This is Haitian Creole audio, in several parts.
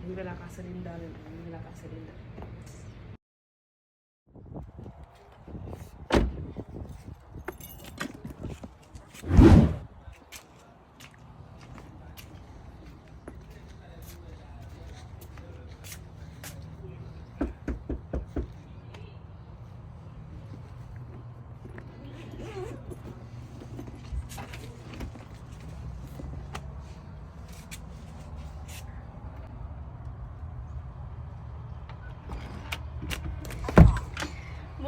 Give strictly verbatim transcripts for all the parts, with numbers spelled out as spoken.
Rive lakay Linda, menm, rive lakay Linda.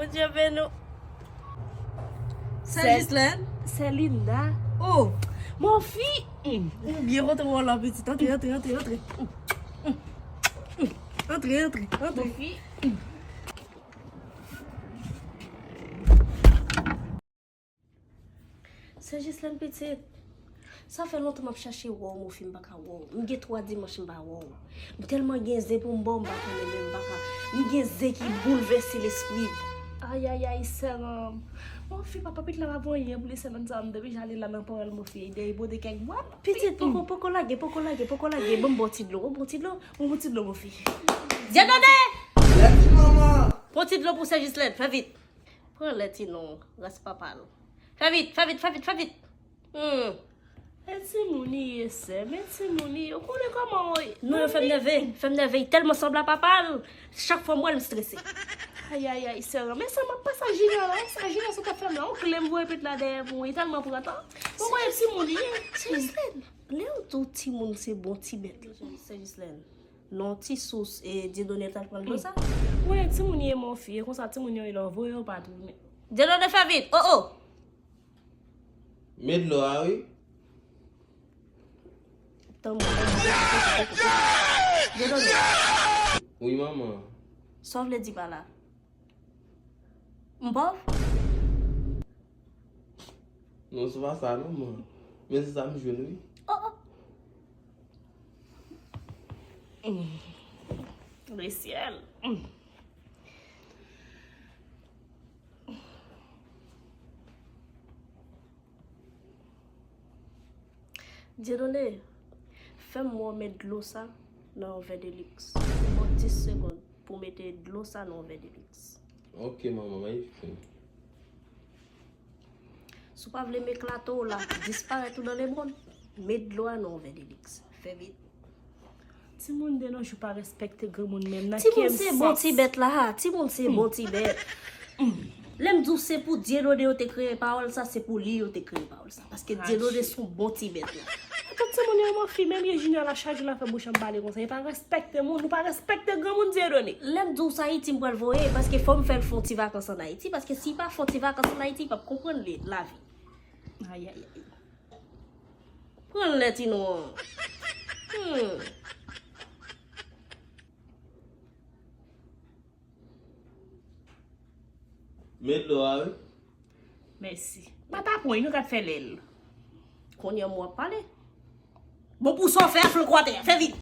Bondye beni w. Sè Gislaine? Sè Linda. Oh! Mon fi! Mm. Ou byen kontan wè w la, pitit. Antre, antre, antre, antre. Mm, mm, mm. Antre, antre, antre. Mon fi. Mm. Sè Gislaine pitit, sa fè lontan m ap chache wè w, mon fi, m pa ka wè w. M gen twa dimanch m pa wè w. M tèlman gen zen pou m ba w, m pa konnen menm, m pa ka. M gen zen ki boulvèse lespri m. Ayayay, sè m. Mon fi, papa pitit la pa pou anyen pou li, sè m sa, m te deja li la nan pawòl, mon fi, de pote kèk bwa. Pitit, poko, poko lage, poko lage, poko lage. Ban m ba w ti dlo, ban m ba w ti dlo, ban m ba w ti dlo, mon fi. Dieudonné! Lève, manman! Pran ti dlo pou sè Gislaine, fè vit. Pran lè ti non, ras papa l. Fè vit, fè vit, fè vit, fè vit. Hmm. E timoun li ye, sè, men timoun li ye. Ou konnen kòman w ye. Non, yo fè m nève, fè m nève. Tèlman sanble a papa l, chak fwa m wè l, m strese. Ayayay, sè, men sa m ap pase a Junior la, sa Junior sa t ap fè m la. On kle m voye pete la dèyè pou mwen, li tèlman pran tan. Bon, wè timoun li ye. Sè Gislaine, lè yo di w timoun se bon ti bèt. Sè Gislaine. Non, ti sous, e, Dieudonné t al pran dlo sa? Wi, timoun ye, mon fi, e konsa timoun yo ye, lè w voye yo pa tounen. Dieudonné, fè vit, oh, oh! Men dlo a, wi. Tanbou, tanbou, tanbou, tanbou, tanbou. Dieudonné. Wi, manman. Sa w vle di pa la? M pòv? Non, se pa sa, non, man. Men se sa m jwenn, wi. Oh, oh. Mm. Le ciel. Mm. Dieudonné, fè m wè w met dlo sa nan yon vè de liks. M ba w dis segonn pou w mete dlo sa nan yon vè de liks. Ok, manman, magnifique. Si w pa vle m eklate w la, disparèt ou nan lemonn, met dlo a nan yon vè de liks. Fè vit. Timoun de nos jours pa respekte granmoun menm nan. Timoun se bon ti bèt la, timoun se bon ti bèt. Lè m di w se pou Dieudonné yo te kreye pawòl sa, se pou li yo te kreye pawòl sa. Paske Dieudonné se yon bon ti bèt la. Tout timoun yo, mon fi, menm ye Junior la, chak jou l ap fè bouch anba li konsa. Li pa respekte moun, nou pa respekte granmoun Dieudonné. Lè m di w sa, Ayiti m pral voye, paske fò m fè l fè yon ti vakans ann Ayiti, paske si l pa fè yon ti vakans ann Ayiti, li p ap konprann li, lavi. Ayayay. Pran lè ti non an. Hmm. Men dlo a, wi. Mèsi. Pa ta pran, nou ka fè lèl. Kounye a m w ap pale. Bon, pou sa w fè a flank w atè, fè vit.